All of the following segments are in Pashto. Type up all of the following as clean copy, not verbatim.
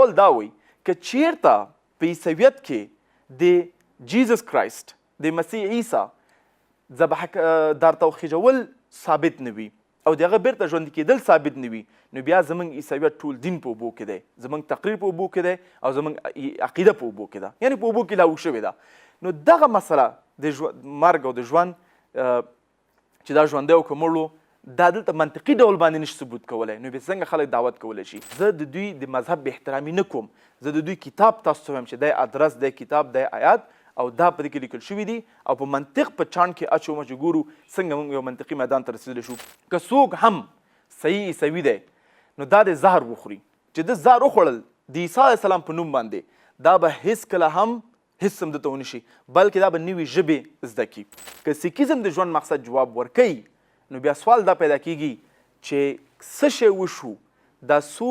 اول دا وایي که چیرته په عیسویت کې د جیزس کرایست، د مسیح عیسی ذبح دار ته وخیژول ثابت نه وي او د هغه بیرته ژوندي کېدل ثابت نه وي، نو بیا زمونږ عیسویت ټول دین په اوبو کې دی، زمونږ تقریر په اوبو کې دی او زمونږ عقیده په اوبو کې ده، یعنی په اوبو کې لاهو شوې ده. نو دغه مسله د مرګ او د ژوند چې دا ژوندی او که مړ و، دا دلته منطقي ډول باندې نشي ثبوت کولی، نو بیا څنګه خلک دعوت کولی شي؟ زه د دوی د مذهب بې احترامي نه کوم، زه د دوی کتاب تاسو ته وایم چې دی ادرس دی، کتاب دی، آیات او دا په دې کې لیکل شوي دي او په منطق په چاڼ کې اچوم چې ګورو څنګه موږ یو منطقي میدان ته رسېدلی شو. که څوک هم صحیح عیسوي دی نو دا دې زهر وخوري، چې ده زهر وخوړل د عیسی علیه السلام په نوم باندې، دا به هیڅکله هم هیڅ هم ده ته ونه شي، بلکې دا به نوې ژبې زده کړي. که سیکیزم د ژوند مقصد جواب ورکوي نو بیا سوال دا پیدا کیږي چې څه شی وشو دا څو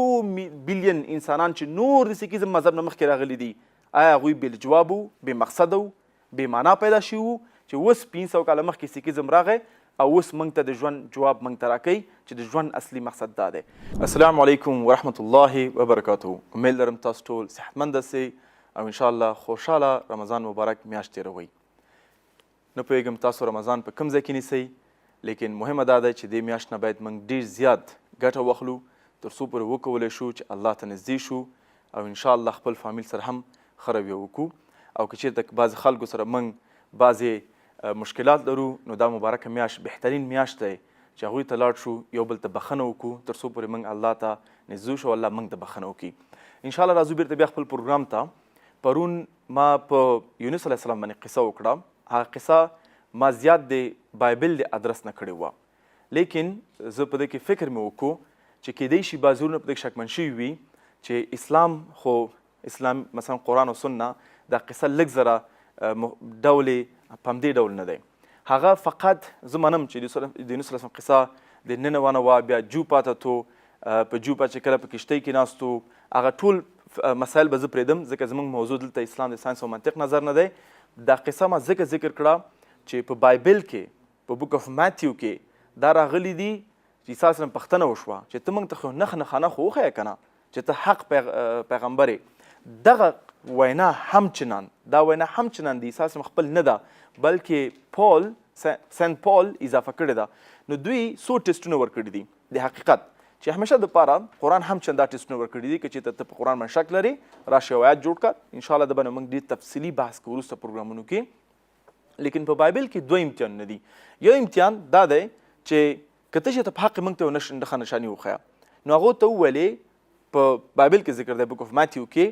بیلین انسانان چې نور د سیکیزم مذهب نه مخکې راغلي دي، آیا هغوی بې له جواب وو، بې مقصده وو، بې معنا پیدا شوي وو چې اوس 500 کاله مخکې سیکیزم راغی او اوس موږ ته د ژوند جواب موږ ته راکوي چې د ژوند اصلي مقصد دا دی. السلام علیکم ورحمت الله وبرکاته. امید لرم تاسو ټول صحتمند اوسئ او ان شاء الله خوشاله رمضان مبارک میاشت تیروئ. نه پوهیږم تاسو رمضان په کوم ځای کې نیسئ، لیکن مهمه دا ده چې دې میاشت نه باید موږ ډیر زیات ګټه واخلو تر څو پورې وکولی شو چې الله ته نږدې شو او ان شاء الله خپل فامیل سره هم ښه رویه وکړو. او که چیرته بعضې خلکو سره موږ بعضې مشکلات لرو نو دا مبارکه میاشت بهترین میاشت دی چې هغوی ته لاړ شو، یو بل ته بخښنه وکړو تر څو پورې موږ الله ته نږدې شو او الله موږ ته بخښنه وکړي. ان شاء الله راځو بیرته بیا خپل پروګرام ته. پرون ما په یونس علیه السلام باندې قصه وکړه، هغه قصه ما زیات د بایبل د ادرس نه کړې وه، لیکن زه په دې کې فکر مې وکړو چې کیدای شي بعضې وروڼه په دې کې شکمن شوي وي چې اسلام خو اسلام مثلا قرآن او سنه دا قصه لږ زره ډولې په همدې ډول نه دی. هغه فقط زه منم چې د یونس علیه السلام قصه د ننوانه وه، بیا جو پاته تو، په جوپا چې کله په کشتۍ کې ناست وو، هغه ټول مسایل به زه پرېږدم ځکه زموږ موضوع دلته اسلام د ساینس او منطق نظر نه دی. دا قصه ما ځکه ذکر کړه چې په بایبل کې په بوک اف ماتیو کې دا راغلي دي چې عیسی علیه پوښتنه وشوه چې ته موږ ته خو نښه نښانه خو وښیه که نه چې ته حق پیغمبر یې. دغه وینا هم چنان، دا وینا هم چنان د عیسی علیه خپل نه ده، بلکې پول سنت پول اضافه کړې ده. نو دوی څو ټیسټونه ورکړي دي د حقیقت چې همیشه د پاره قرآن هم چندا ټیسټونه ورکړي دي. که چېرته ته په قرآن باندې شک لرې راشه یو آیات جوړ کړه، ان شاء الله د باندې موږ ډېر تفصیلي بحث کوو وروسته پروګرامونو کې. لیکن په بایبل کې دوه امتحانونه دي. یو امتحان دا دی چې که ته چېرته په حق موږ ته یو نښه نشاني وښیه، نو هغو ته وویلې په بایبل کې ذکر دی بوک اف ماتیو کې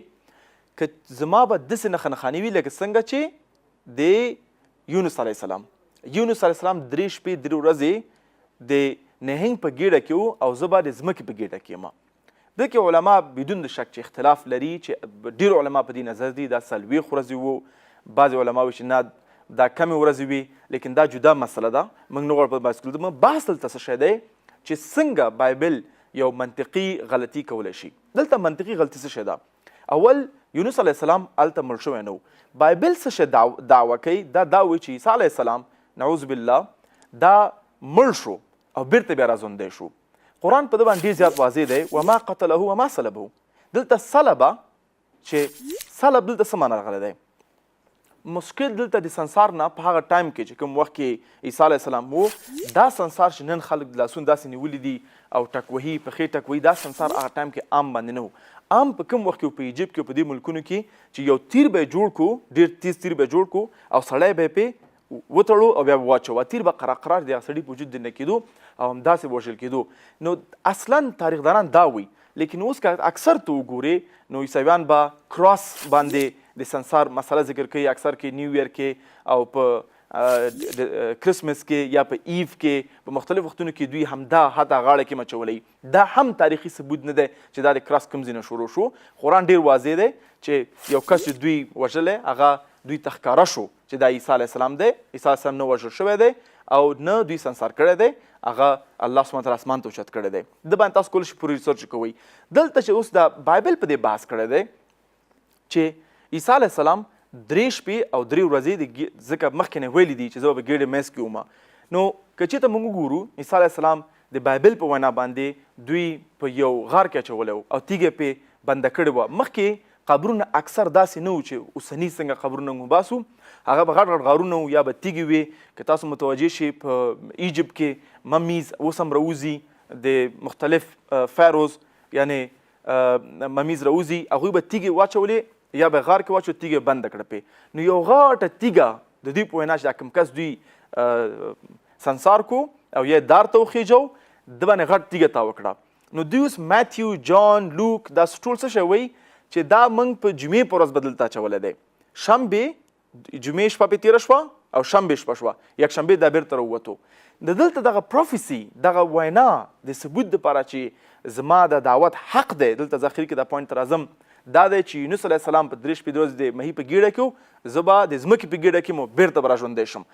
که زما به داسې نښه نښاني وي لکه څنګه چې د یونس علیه السلام، یونس علیه السلام 3 شپې 3 ورځې د نهنګ په ګیډه کې و او زه به د ځمکې په ګیډه کې یم. دې کې علما بدون د شک چې اختلاف لري چې ډېر علما په دې نظر دي دا 40 ورځې وو، بعضې علما وایي چې نه دا کمې ورځې وي، لیکن دا جدا مسله ده، موږ نه غواړو په بحث کړو. زموږ بحث دلته څه شی دی چې څنګه بایبل یو منطقي غلطي کولی شي. دلته منطقي غلطي څه شی ده؟ اول یونس علیه السلام هلته مړ شوی نه و. بایبل څه شی دعوه کوي؟ دا دا وایي چې عیسی علیه السلام نعوذ بالله دا مړ شو او بیرته بیا راژوندی شو. قرآن په ده باندې ډېر زیات واضح دی، وما قتله وما صلبه. دلته صلبه چې صلب دلته څه معنا راغلی دی؟ مشکل دلته د سنسار نه په هغه ټایم کې چې کوم وخت کې عیسی علیه السلام وو، دا سنسار چې نن خلک د لاسونو داسې نیولي دي او ټک وهي، پښې ټک وهي، دا سنسار هغه ټایم کې عام باندې نه وو. عام په کوم وخت کې په ایجپټ کې په دې ملکونو کې چې یو تیر به یې جوړ کو، ډېر تیز تیر به یې جوړ کو او سړی به یې پې وتړو او بیا به واچوه، تیر به قرار قرار د هغه سړي په وجود دننه کېدو او همداسې به وژل کېدو. نو اصلا تاریخدانان دا وایي، لیکن اوس که اکثر ته وګورې نو عیسویان به کراس باندې د سنسار مسله ذکر کوي، اکثر کې نیو ایئر کې او په کرسمس کې یا په ایو کې په مختلف وختونو کې دوی همدا حتی غاړه کې مچولی. دا هم تاریخي ثبوت نه دی چې دا د کراس کوم ځای نه شروع شو. قرآن ډیر واضح دی چې یو کس چې دوی وژلی هغه دوی ته ښکاره شو چې دا عیسی علیه السلام دی، عیسی علیه السلام نه وژل شوی دی او نه دوی سنسار کړی دی، هغه الله سبحانه وتعالی اسمان ته اوچت کړی دی. ده باندې تاسو کولی شئ پوره ریسرچ کوئ. دلته چې اوس دا بایبل په دې بحث کړی دی چې عیسی علیه السلام 3 شپې او 3 ورځې د ځکه مخکې نه ویلي دي چې زه به په ګېډې منځ کې وم. نو که چېرته موږ وګورو عیسی علیه السلام د بایبل په وینا باندې دوی په یو غار کې اچولی و او تیږه پې بنده کړې وه. مخکې قبرونه اکثر داسې نه وو چې اوسني څنګه قبرونه موږ باسو، هغه به غټ غټ غارونه وو یا به تیږې وې. که تاسو متوجه شئ په ایجپټ کې ممیز اوس هم راوځي، د مختلف فیروز یعنی ممیز راوځي، هغوی به تیږې واچولې یا به غار کې واچو، تیږه بنده کړه پې. نو یو غټه تیږه د دوی په وینا چې دا کوم کس دوی سنسار کو او یا دار ته وخیژو، ده باندې غټ تیږه تاوه کړه. نو دوی اوس ماتیو، جان، لوک دا ټول څه شی وایي چې دا موږ په جمعې په ورځ به دلته اچولی دی. شنبې جمعې شپه پې تېره شوه او شنبې شپه شوه، یکشنبې دا بېرته راووتو. د دلته دغه پروفیسي، دغه وینا د ثبوت دپاره چې زما د دعوت حق دی، دلته زه اخري کې دا پوینټ ته راځم، دا دی چې یونس علیه السلام په 3 شپې 3 ورځې د مهي په ګېډه کې و، زه به د ځمکې په ګېډه کې مو بېرته به راژوندی شم.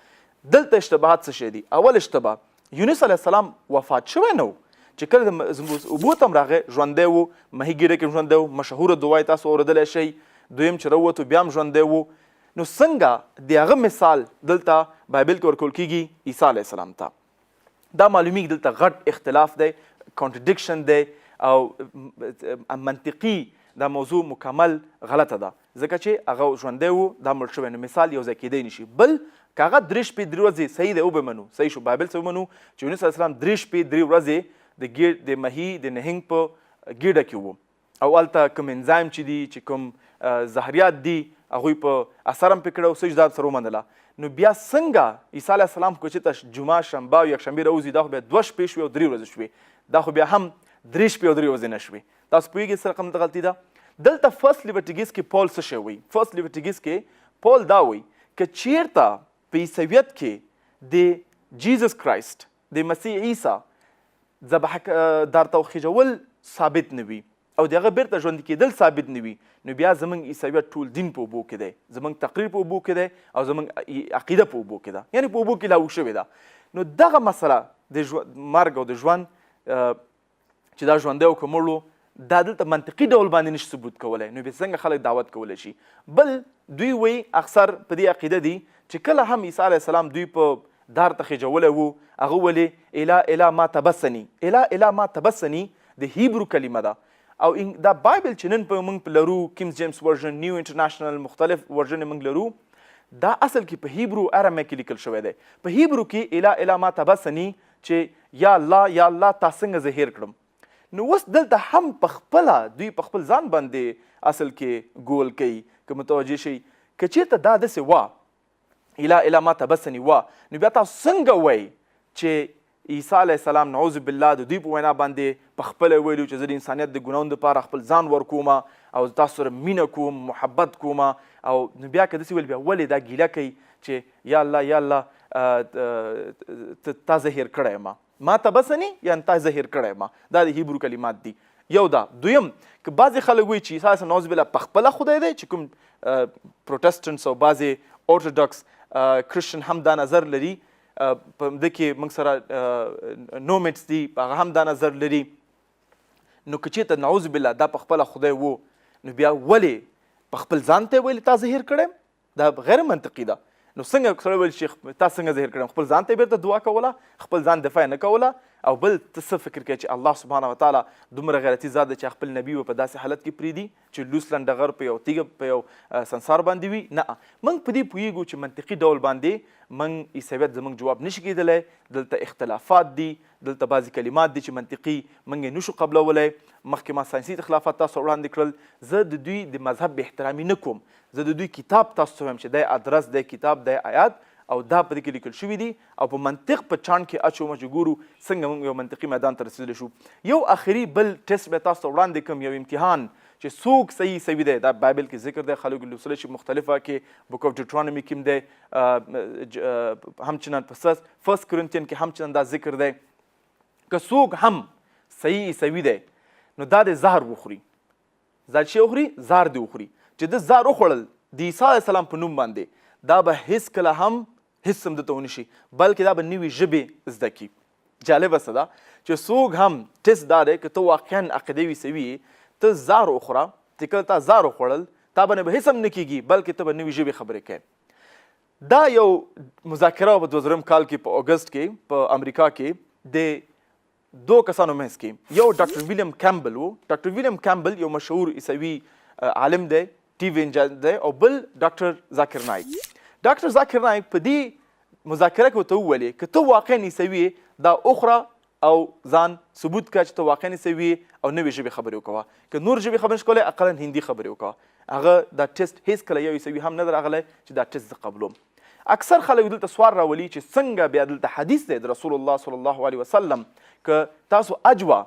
دلته اشتباهات څه شی دي؟ اول اشتباه، یونس علیه السلام وفات شوی نه و، چې کله د اوبو ته هم راغی ژوندی و، مهي ګېډه کې هم ژوندی و، مشهوره دعا یې تاسو اورېدلی شئ، دویم چې راووتو بیا هم ژوندی و. نو څنګه د هغه مثال دلته بایبل کې ورکول کیږي عیسی علیه السلام ته؟ دا معلومیږي دلته غټ اختلاف دی، کانټرډکشن دی او منطقي دا موضوع مکمل غلطه ده، ځکه چې هغه ژوندی و، دا مړ شوی، نو مثال یو ځای کېدی نشي. بل که هغه 3 شپې 3 ورځې صحیح دی، وبه منو، صحیح شو، بایبل څه ومنو چې یونس علیه السلام 3 شپې 3 ورځې د مهي د نهنګ په ګېډه کې و، او هلته کوم انزایم چې دي، چې کوم زهریات دي، هغوی په اثر هم پرې کړی او څه دا سره ومنله. نو بیا څنګه عیسی علیه السلام خو چې ته جمعه، شنبه او یکشنبې راوځي، دا خو بیا 2 شپې شوې او 3 ورځې شوې، دا خو بیا هم 3 شپې او 3 ورځې نه شوې. تاسو پوهېږئ څه رقم دلته غلطي ده؟ دلته فرست لیوټیګیس کې پول څه شی وایي؟ فرست لیوټیګیس کې پول دا وایي که چیرته په عیسویت کې د جیزس کرایست، د مسیح عیسی ذبح دار ته وخیژول ثابت نه وي او د هغه بیرته ژوندي کېدل ثابت نه وي، نو بیا زمونږ عیسویت ټول دین په اوبو کې دی، زمونږ تقریر په اوبو کې دی او زمونږ عقیده په اوبو کې ده، یعنی په اوبو کې لاهو شوې ده. نو دغه مسله د مرګ او د ژوند چې دا ژوندی او که مړ و، دا دلته منطقي ډول باندې نشي ثبوت کولی، نو بیا څنګه خلک دعوت کولی شي؟ بل دوی وایي اکثر په دې عقیده دي چې کله هم عیسی علیه السلام دوی په دار ته خېژولی وو، هغه ولې اله اله ما تبسني، اله اله ما تبسني د هیبرو کلمه ده، او دا بایبل چې نن په موږ لرو، کینګز جیمز ورژن، نیو انټرنیشنل، مختلف ورژن موږ لرو، دا اصل کې په هیبرو ارامه کې لیکل شوی دی. په هیبرو کې اله اله ما تبسني چې یا الله یا الله تا څنګه زه هېر کړم. نو اوس دلته هم په خپله دوی په خپل ځان باندې اصل کې ګول کوي، که متوجه شئ. که چېرته دا داسې وه اله اله ما تبسني وه، نو بیا تاسو څنګه وایئ چې عیسی علیه السلام نعوذ بالله د دوی په وینا باندې په خپله ویلي چې زه د انسانیت د ګناهونو دپاره خپل ځان ورکوم او تاسو سره مینه کوم، محبت کوم، او نو بیا که داسې ویل بیا ولې دا ګیله کوي چې یا الله یا الله تا زه هېر کړی یم، ما تبسني یعنی تا زه هېر کړی یم، دا د هیبرو کلمات دي. یو دا. دویم که بعضې خلک وایي چې عیسی علیه نعوذ بالله په خپله خدای دی، چې کوم پروټسټنټس او بعضې اورتودوکس کرسچن هم دا نظر لري، په دې کې موږ سره نومیټس دي، هغه هم دا نظر لري. نو که چېرته نعوذ بالله دا په خپله خدای و، نو بیا ولې په خپل ځان ته ویلې تا زه هېر کړی یم؟ دا غیر منطقي ده. نو څنګه سړی ویل چې تا څنګه زه هېر کړم؟ خپل ځان ته یې بېرته دعا کوله، خپل ځان دفاع یې نه کوله. او بل ته څه فکر کوې چې الله سبحانه وتعالی دومره غیرتي ذات دی چې خپل نبی به په داسې حالت کې پرېږدي چې لوس لنډغر په یو تیږه په یو سنسار باندې وي؟ نه، موږ په دې پوهېږو چې منطقي ډول باندې موږ عیسویت زموږ جواب نشي کېدلی. دلته اختلافات دي، دلته بعضې کلمات دي چې منطقي موږ یې نشو قبلولی. مخکې ما ساینسي اختلافات تاسو وړاندې کړل. زه د دوی د مذهب بې احترامي نه کوم، زه د دوی کتاب تاسو ته وایم چې دی ادرس، دی کتاب، دی آیات، او دا په دې کې لیکل شوي دي، او په منطق په چاڼ کې اچوم چې ګورو څنګه موږ یو منطقي میدان ته رسېدلی شو. یو اخري بل ټیسټ به تاسو ته وړاندې کړم، یو امتحان چې څوک صحیح عیسوي دی. دا بایبل کې ذکر دی، خلک لوستلی شي، مختلفه کې بوک اف ډیوټرانومي کې هم دی، همچنان په فرست کرنتین کې همچنان دا ذکر دی. که څوک هم صحیح عیسوي دی نو دا د زهر وخوري، دا چې وخوري زهر دې وخوري. چې ده زهر وخوړل د عیسی علیه السلام په نوم باندې، دا به هیڅکله هم هیڅ هم ده ته ونه شي، بلکې دا به نوې ژبې زده کړي. جالبه څه ده چې څوک هم ټیسټ دا دی که ته واقعا عقیده عیسوي یې، ته زهر وخوره، چې کله تا زهر وخوړل تا باندې به هیڅ هم نه کېږي، بلکې ته به نوې ژبې خبرې کوې. دا یو مذاکره په 2000 کال کې په اګست کې په امریکا کې د دوو کسانو منځ کې یو ډاکټر ویلیم کمبل وو. ډاکټر ویلیم کمبل یو مشهور عیسوي عالم دی، ټي وي انجن دی، او بل ډاکټر ذاکر نایک. ډاکټر ذاکر نایک په دې مذاکره کې ورته وویلې که ته واقعا عیسوي یې دا وخوره او ځان ثبوت کړه چې ته واقعا عیسوي یې او نوې ژبې خبرې وکوه. که نور ژبې خبرې نشي کولی اقلا هندي خبرې وکوه. هغه دا ټیسټ هیڅکله یو عیسوي هم نه دی راغلی چې دا ټیسټ زه قبلوم. اکثر خلک دلته سوال راولي چې څنګه بیا دلته حدیث دی د رسول الله صلی الله علیه وسلم که تاسو اجوا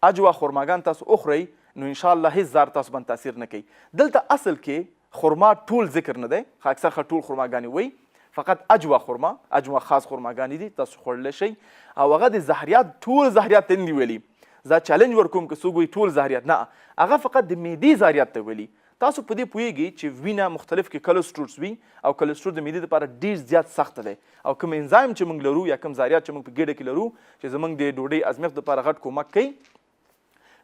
اجوا خرماګان تاسو وخورئ نو ان شاء الله هیڅ زار تاسو باندې تاثیر نه کوي. دلته اصل کې خرما ټول ذکر نه دی، خو اکثر خلک ټول خرماګانې وایي، فقط اجوا خرما، اجوا خاص خرماګانې دي تاسو خوړلی شئ، او هغه د زهریات ټول زهریات ته نه دي ویلي. زه چیلنج ورکوم که څوک وایي ټول زهریات، نه، هغه فقط د معدې زهریات ته ویلي. تاسو په دې پوهیږئ چې وینه مختلف کې کلسترولز وي او کلسترول د معدې لپاره ډیر زیات سخت دی، او کوم انزایم چې موږ لرو یا کوم زهریات چې موږ په ګیډه کې لرو چې زموږ د ډوډۍ ازمیښت لپاره غټ کومک کوي،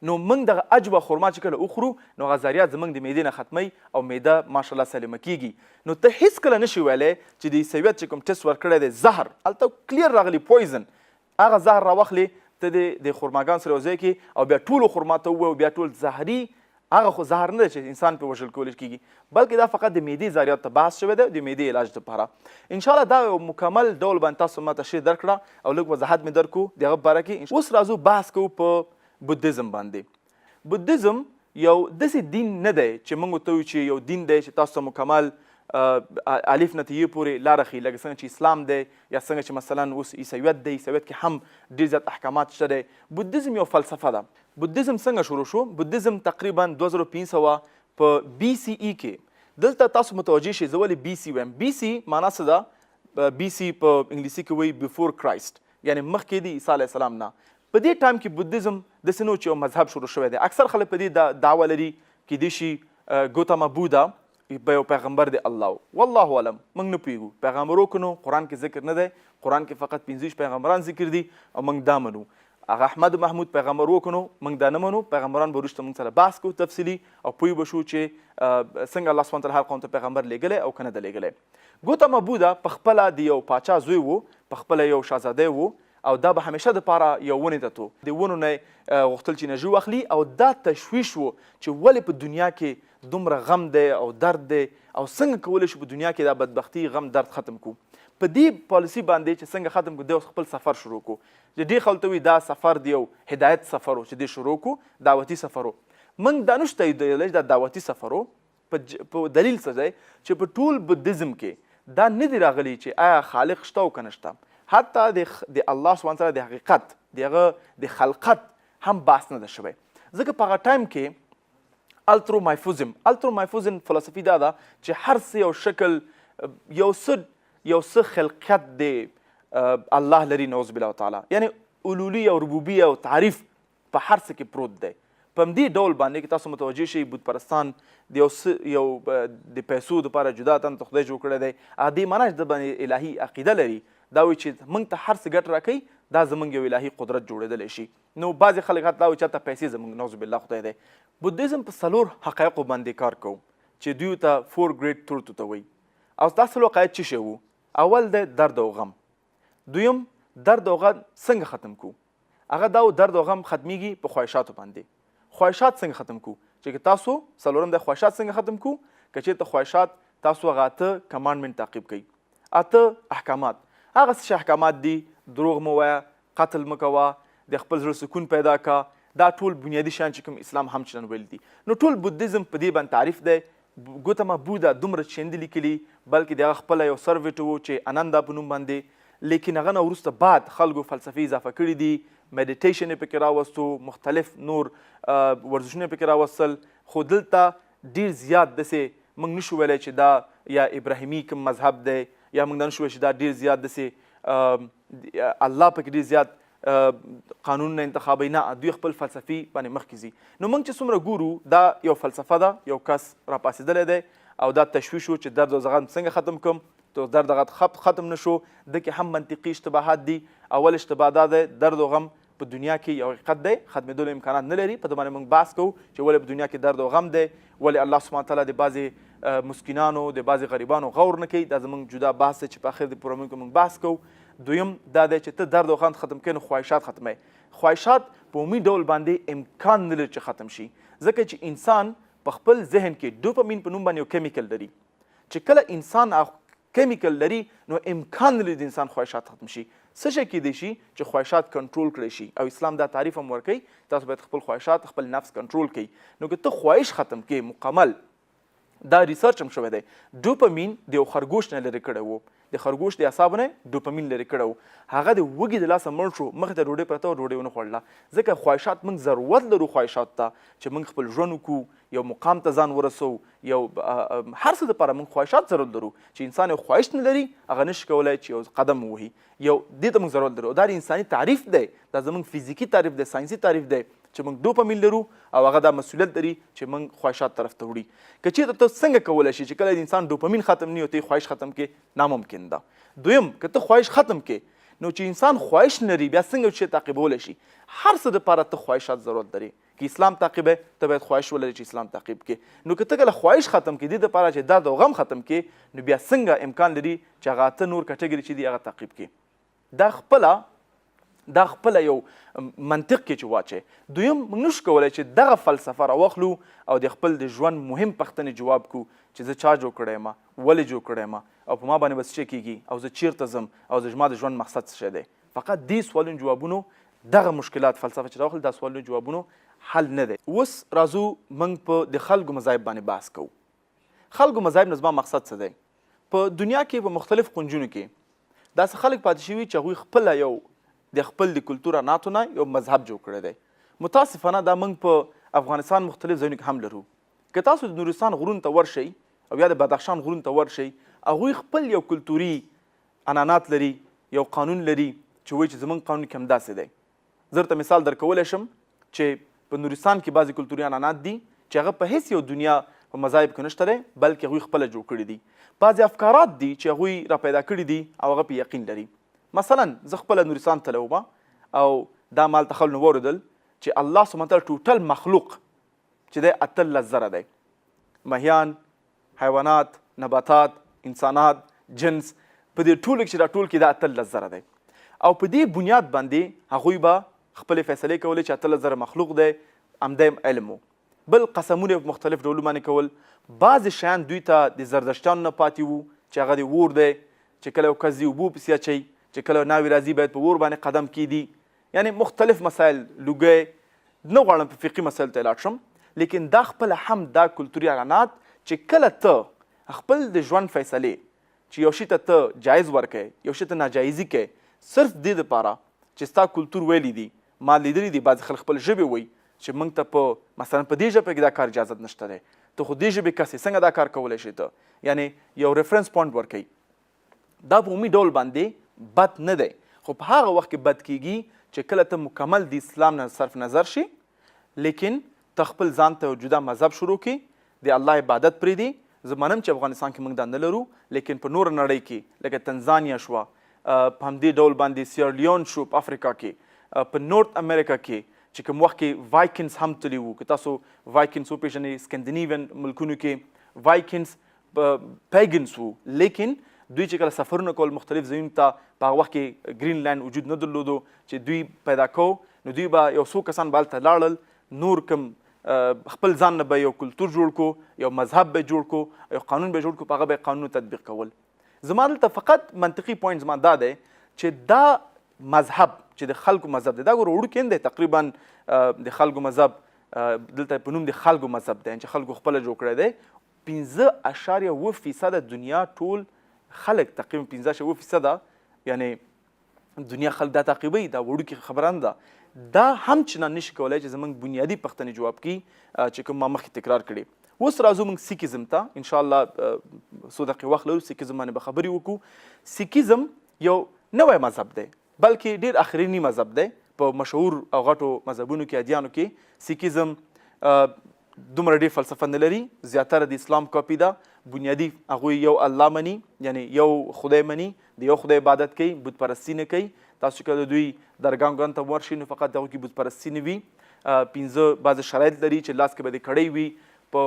نو موږ دغه اجوه خرما چې کله وخورو نو هغه زهریات زموږ د معدې نه ختموي او معده ماشاءالله سالمه کیږي. نو ته هیڅکله نشي ویلی چې د عیسویت چې کوم ټیسټ ورکړی دی زهر، هلته کلیر راغلي پویزن، هغه زهر راواخلې ته دې د خرماګان سره یو ځای کې او بیا ټولو خرما ته ووایه او بیا ټول زهري، هغه خو زهر نه دی چې انسان پرې وژل کول کېږي، بلکې دا فقط د معدې زهریاتو ته بحث شوی دی د معدې علاج لپاره. انشاءالله دا یو مکمل ډول باندې تاسو ما تشریح درکړه او لږ وضاحت مې درکو د هغه باره کې. اوس راځو بحث کوو په بودیزم باندې. بودیزم یو داسې دین نه دی چې موږ ورته وایو چې یو دین دی چې تاسو ته مکمل الف نه تر یې پورې لاره ښیي، لکه څنګه چې اسلام دی یا څنګه چې مثلا اوس عیسویت دی، عیسویت کې هم ډېر زیات احکامات شته دی. بودیزم یو فلسفه ده. بودیزم څنګه شروع شو؟ بودیزم تقریبا 2500 په بي سي ای کې. دلته تاسو متوجه شئ زه ولې بي سي وایم. بي سي معنا څه ده؟ بي سي په انګلیسي کې وایي بیفور کرایسټ، یعنی مخکې د عیسی علیه السلام نه. په دې ټایم کې بودیزم داسې نه و چې یو مذهب شروع شوی دی. اکثر خلک په دې دعوه لري کیدای شي ګوتاما بودا به یو پیغمبر دی الله و، والله اعلم، موږ نه پوهیږو پیغمبر و که نو، قرآن کې ذکر نه دی، قرآن کې فقط 25 پیغمبران ذکر دي او موږ دا منو. هغه احمد محمود پیغمبر و که نو موږ دا نه منو. پیغمبران به وروسته موږ سره بحث کوو تفصیلي او پوه به شو چې څنګه الله سبحانه وتعالی هر قوم ته پیغمبر لیږلی او که نه دی لیږلی. ګوتاما بودا په خپله د یو پاچا زوی و، په خپله یو شاهزاده و، او دا به همیشه دپاره یو ونې ته تو، د ونو نه یې غوښتل چې انرژي واخلي، او دا تشویش و چې ولې په دنیا کې دومره غم دی او درد دی او څنګه کولی شو په دنیا کې دا بدبختي غم درد ختم کړو. په دې پالیسي باندې چې څنګه ختم کړو، دی اوس خپل سفر شروع کړو. چې ډېر خلکو ته وایي دا سفر دی یو هدایت سفر و چې دی شروع کړو، دعوتي سفر و. موږ دا نشو تاییدولی چې دا دعوتي سفر و. په دلیل څه دی چې په ټول بودیزم کې دا نه دی راغلی چې آیا خالق شته او که نشته. حتی د الله سبحانه وتعالی د حقیقت، د هغه د خلقت هم بحث نه ده شوی، ځکه په هغه ټایم کې الترومایفوزم، الترومایفوزم فلسفي دا ده چې هر څه یو شکل، یو څه، یو څه خلقیت دی الله لري نعوذ بالله تعالی، یعنی الوهیه او ربوبیه او تعریف په هر څه کې پروت دی. په همدې ډول باندې که تاسو متوجه شئ بت پرستان د یو څه یو د پیسو دپاره جدا تن ته خدای جوړ کړی دی، هغه دې معنا چې ده باندې الهي عقیده لري، دا وایي چې موږ ته هر څه ګټه راکوي دا زموږ یو الهي قدرت جوړېدلی شي. نو بعضې خلک حتی دا وایي چې حتی پیسې زموږ نعوذ بالله خدای دی. بودیزم په څلور حقایقو باندې کار کوو چې دوی ته فور ګریډ تروت ته وایي. او دا څلور حقایق څه شی وو؟ اول دی درد او غم، دویم درد او غم څنګه ختم کړو، هغه دا و درد او غم ختمیږي په خواهشاتو باندې. خواهشات څنګه ختم کو؟ چې که تاسو څلورم دی خواهشات څنګه ختم کو، که چېرته خواهشات تاسو هغه اته کمانډمنټ تعقیب کړئ، اته احکامات، هغه څه چې احکامات دي، دروغ مه وایه، قتل مه کوه، د خپل زړه سکون پیدا کا، دا ټول بنیادي شیان چې کوم اسلام هم چنن ویل دي. نو ټول بودیزم په دې باندې تعریف دی. ګوتما بودا دومره چې نه دي لیکلي، بلکې د هغه خپله یو سرویټ وو چې انندا په نوم باندې، لیکن هغه نه وروسته بعد خلکو فلسفې اضافه کړي دي، میډیټیشن یې پکې راوستو، مختلف نور ورزشونه یې پکې راوستل. خو دلته ډیر زیات داسې موږ نشو ویلی چې دا یا ابراهیمي کوم مذهب دی، یا موږ دا نشو ویلی چې دا ډیر زیات داسې الله پکې ډیر زیات قانون انتخابي، نه، دوی خپل فلسفي باندې مخکې ځي. نو موږ چې څومره ګورو دا یو فلسفه ده، یو کس راپاڅېدلی دی او دا تشویش و چې درد او زغم څنګه ختم کړم، ته درد غم ختم نه شو. ده کې هم منطقي اشتباهات دي. اول اشتباه دا دی درد او غم په دنیا کې یو حقیقت دی، ختمېدلو امکانات نه لري. په دې باندې موږ بحث کوو چې ولې په دنیا کې درد او غم دی، ولې الله سبحانه وتعالی د بعضې مسکینانو د بعضې غریبانو غور نه کوي. دا زموږ جدا بحث دی چې په اخر د پروګرامونو کې موږ بحث کوو. دویم دا دی چې ته درد او غم ختم کړې نو خواهشات ختموې. خواهشات په عمومي ډول باندې امکان نه لري چې ختم شي، ځکه چې انسان په خپل ذهن کې ډوپامین په نوم باندې یو کیمیکل لري، چې کله انسان کیمیکل لري نو امکان نه لري د انسان خواهشات ختم شي. څه شی کیدای شي چې خواهشات کنټرول کړی شي، او اسلام دا تعریف هم ورکوي، تاسو باید خپل خواهشات، خپل نفس کنټرول کړئ. نو که ته خواهش ختم کړې مکمل، دا ریسرچ هم شوی دی، ډوپامین د یو خرګوش نه لرې کړی وو، د خرګوش د اعصابو نه ډوپامین لرې کړی وو، هغه د وږي د لاسه مړ شو، مخې ته ډوډۍ پرته وه، ډوډۍ ونه خوړله. ځکه خواهشات موږ ضرورت لرو خواهشاتو ته چې موږ خپل ژوند وکړو، یو مقام ته ځان ورسوو، یو هر څه لپاره موږ خواهشات ضرورت لرو. چې انسان یو خواهش نه لري هغه نشي کولای چې یو قدم ووهي، یو دې ته موږ ضرورت لرو. دا د انساني تعریف دی، دا زموږ فزیکي تعریف دی، ساینسي تعریف دی چې موږ ډوپامین لرو او هغه دا مسولیت لري چې موږ خواهشات طرف ته وړي. که چیرته ته څنګه کولای شي چې کله د انسان ډوپامین ختم نه وي ته خواهش ختم کې؟ ناممکن ده. دویم، که ته خواهش ختم کې، نو چې انسان خواهش نه لري بیا څنګه چې تعقیبولی شي؟ هر څه دپاره ته خواهشات ضرورت لري. که اسلام تعقیبه ته باید خواهش ولري چې اسلام تعقیب کې. نو که ته کله خواهش ختم کې، دې دپاره چې درد او غم ختم کې، نو بیا څنګه امکان لري چې هغه اته نور کټګري چې دي هغه تعقیب کې؟ دا خپله یو منطق کې چې واچي. دویم، موږ نشو کولای چې دغه فلسفه راواخلو او د خپل د ژوند مهم پوښتنې جواب کو چې زه چا جوړ کړی یم، ولې جوړ کړی یم، او په ما باندې به څه کېږي، او زه چیرته ځم، او زما د ژوند مقصد څه شی دی. فقط دې سوالونو جوابونو، دغه مشکلات فلسفه چې راوخل، دا سوالونو جوابونو حل نه دی. اوس راځو موږ په د خلکو مذاهب باندې بحث کوو. خلکو مذاهب نه زما مقصد څه دی؟ په دنیا کې په مختلف قنجونو کې داسې خلک پاتې شوي چې هغوی خپله یو د خپل د کلتور عناتو نه یو مذهب جوړ کړی دی. متاسفانه دا موږ په افغانستان مختلف ځایونو کې هم لرو. که تاسو د نورستان غرونو ته ورشئ او یا د بدخشان غرونو ته ورشئ، هغوی خپل یو کلتوري عنعنات لري، یو قانون لري چې وایي چې زمونږ قانون کې همداسې دی. زه درته مثال درکولی شم چې په نورستان کې بعضې کلتوري عنعنات دي چې هغه په هیڅ یو دنیا په مذاهب کې نشته دی، بلکې هغوی خپله جوړ کړي دي. بعضې افکارات دي چې هغوی را پیدا کړي دي او هغه په یقین لري. مثلا زه خپله نورستان تللی وم او دا ما هلته خلکو نه واورېدل چې الله سبحانه وتعالی ټوټل مخلوق چې دی 18,000 دی، مهیان، حیوانات، نباتات، انسانات، جنس، په دې ټولو کې چې راټول کړي دا 18,000 دی. او په دې بنیاد باندې هغوی به خپلې فیصلې کولې چې 18,000 مخلوق دی، همدا یې علم و. بل قسمونه یې په مختلف ډولو باندې کول. بعضې شیان دوی ته د زردشتیانو نه پاتې وو چې هغه د اور دی، چې کله یو کس ځي اوبو پسې اچوي، چې کله ناوې راځي باید په اور باندې قدم کیدي، یعنی مختلف مسایل لوګی. نه غواړم په فقهي مسایلو ته لاړ شم، لیکن دا خپله هم دا کلتوري عنعنات چې کله ته خپل د ژوند فیصلې چې یو شي ته ته جایز ورکې، یو شي ته ناجایزي کې، صرف دې دپاره چې ستا کلتور ویلي دي. ما لیدلي دي بعضې خلک خپل ژبې وایي چې موږ ته په مثلا په دې ژبه کې دا کار اجازت نشته دی، ته خو دې ژبې کس یې، څنګه دا کار کولی شې ته؟ یعنی یو reference point ورکوي. دا په عمومي ډول باندې بد نه دی، خو په هغه وخت کې بد کیږي چې کله ته مکمل د اسلام نه صرف نظر شي، لیکن ته خپل ځان ته یو جدا مذهب شروع کړي، د الله عبادت پرېږدي. زه منم چې افغانستان کې موږ دا نه لرو، لیکن په نوره نړۍ کې لکه تنزانیا شوه، په همدې ډول باندې سیرلیون شو په افریقا کې، په نورت امریکا کې چې کوم وخت کې وایکنز هم تللي وو. که تاسو وایکنز وپېژنئ، سکندینیوین ملکونو کې وایکنز پیګنز وو، لیکن دوی چې کله سفرونه کول مختلف ځایونو ته، په هغه وخت کې ګرین لینډ وجود نه درلودو چې دوی پیدا کو، نو دوی به یو څو کسان به هلته لاړل، نور کوم خپل ځان نه به یو کلتور جوړ کو، یو مذهب به جوړ کو، یو قانون به جوړ کو، په هغه به قانون تطبیق کول. زما دلته فقط منطقي point زما دا دی چې دا مذهب چې د خلکو مذهب دی، دا ګوره وړوکی نه دی، تقریبا د خلکو مذهب دلته په نوم د خلکو مذهب دی چې خلکو خپله جوړ کړی دی. 5.7% دنیا ټول خلک، تقریبا 5.7% یعنی دنیا خلک دا تعقیبوي. دا وړوکې خبره نه ده. دا هم چې نه نشي کولای چې زمونږ بنیادي پوښتنې جواب کړي چې کوم ما مخکې تکرار کړي. اوس راځو موږ سیکیزم ته. ان شاء الله څو دقیقې وخت لرو، سیکیزم باندې به خبرې وکړو. سیکیزم یو نوی مذهب دی، بلکې ډیر اخرینی مذهب دی. په مشهور او غټو مذهبونو کې، ادیانو کې سیکیزم دومره ډیر فلسفه نه لري، زیاتره د اسلام کاپي ده. بنیادي هغوی یو الله مني، یعنی یو خدای مني، د یو خدای عبادت کوي، بت پرستی نه کوي. تاسو که د دوی درګاهګانو ته ورشئ نو فقط هغو کې بت پرستی نه وي. پنځه بعضې شرایط لري چې لاس کې به د کړۍ وي، په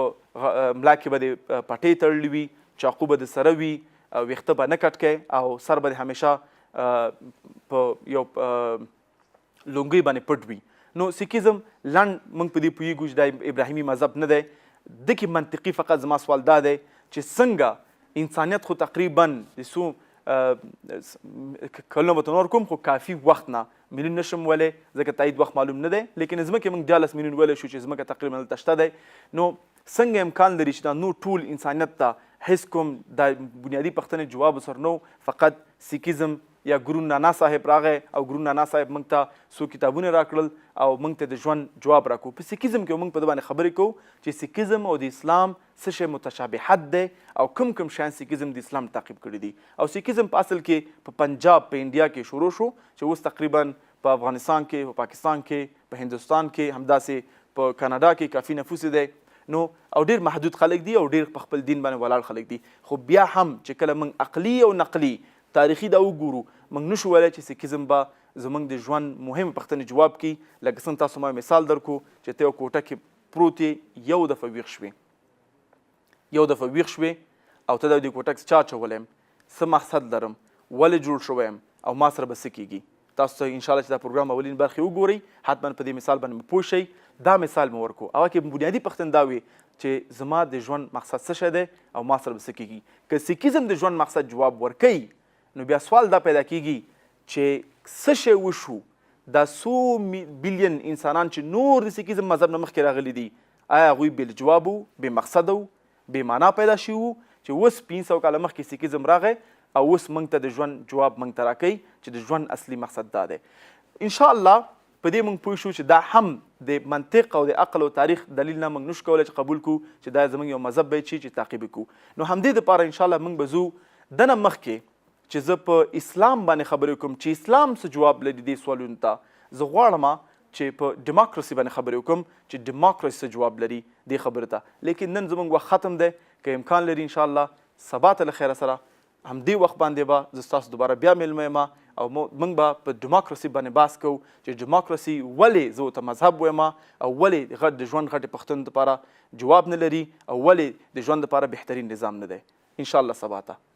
ملا کې به د پټې تړلې وي، چاقو به د سره وي، ویښته به نه کټ کوي، او سر به د همیشه په یو لونګۍ باندې پټ وي. نو سیکیزم لنډ موږ په دې پوهیږو چې دا ابراهیمي مذهب نه دی. دکې منطقي فقط زما سوال دا دی چې څنګه انسانیت خو تقریبا د څو کلونو به ته نور کوم، خو کافي وخت نه میلیون نشم ویلی ځکه تایید وخت معلوم نه دی، لیکن ځمکې موږ 13 میلیون ویلی شو چې ځمکه تقریبا دلته شته دی. نو څنګه امکان لري چې دا نور ټول انسانیت ته هیڅ کوم د بنیادي پوښتنې جواب سره نو فقط سیکیزم یا ګرو نانا صاحب راغی او ګرو نانا صاحب موږ ته څو کتابونه راکړل او موږ ته د ژوند جواب راکړو. په سیکیزم کې موږ په دې باندې خبرې کوو چې سیکیزم او د اسلام څه شی متشابهت دی او کوم کوم شیان سیکیزم د اسلام تعقیب کړي دي. او سیکیزم په اصل کې په پنجاب په انډیا کې شروع شو چې اوس تقریبا په افغانستان کې، په پاکستان کې، په هندوستان کې، همداسې په کاناډا کې کافي نفوس دی. نو او ډیر محدود خلک دي او ډیر په خپل دین باندې ولاړ خلک دي. خو بیا هم چې کله موږ عقلي او نقلي تاریخي دا وګورو، موږ نشو ویلی چې سیکیزم به زموږ د ژوند مهمې پوښتنې جواب کړي. لکه څنګه تاسو ما مثال درکو چې ته یو کوټه کې پروت یې، یو دفعه ویښ شوې، یو دفعه ویښ شوې او ته د دې کوټه کې چا اچولی یم، څه مقصد لرم، ولې جوړ شوی یم او ما سره به څه کېږي. تاسو ته انشاءالله چې دا پروګرام اولین برخې وګورئ حتما په دې مثال باندې به پوه شئ. دا مثال مې ورکو، هغه کې بنیادي پوښتنه دا وي چې زما د ژوند مقصد څه شی دی او ما سره به څه کېږي. که سیکیزم د ژوند مقصد جواب ورکوي نو بیا سوال دا پیدا کیږي چې څه شی وشو دا څو بیلین انسانان چې نور د سیکیزم مذهب نه مخکې راغلي دي، آیا هغوی بې جواب وو، بې مقصده وو، بې معنا پیدا شوي وو چې اوس 500 کاله مخکې سیکیزم راغی او اوس موږ ته د ژوند جواب موږ ته راکوي چې د ژوند اصلي مقصد دا دی. انشاءالله په دې موږ پوه شو چې دا هم د منطق او د عقل او تاریخ دلیل نه موږ نشو کولی چې قبول کړو چې دا زموږ یو مذهب باید شي چې تعقیب کړو. نو همدې دپاره انشاءالله موږ به ځو دنه مخکې چې زه په اسلام باندې خبرې وکړم چې اسلام څه جواب لري دې سوالونو ته، زه غواړم چې په ډیموکراسي باندې خبرې وکړم چې ډیموکراسي څه جواب لري دې خبرې ته. لیکن نن زموږ وخت ختم دی، که امکان لري انشاءالله سبا ته له خیره سره همدې وخت باندې به زه ستاسو دوباره بیا مېلمه یم او موږ به په ډیموکراسي باندې بحث کوو چې ډیموکراسي ولې زه ورته مذهب وایم او ولې غټ د ژوند غټې پوښتنو لپاره جواب نه لري او ولې د ژوند لپاره بهترین نظام نه دی. انشاءالله سبا ته.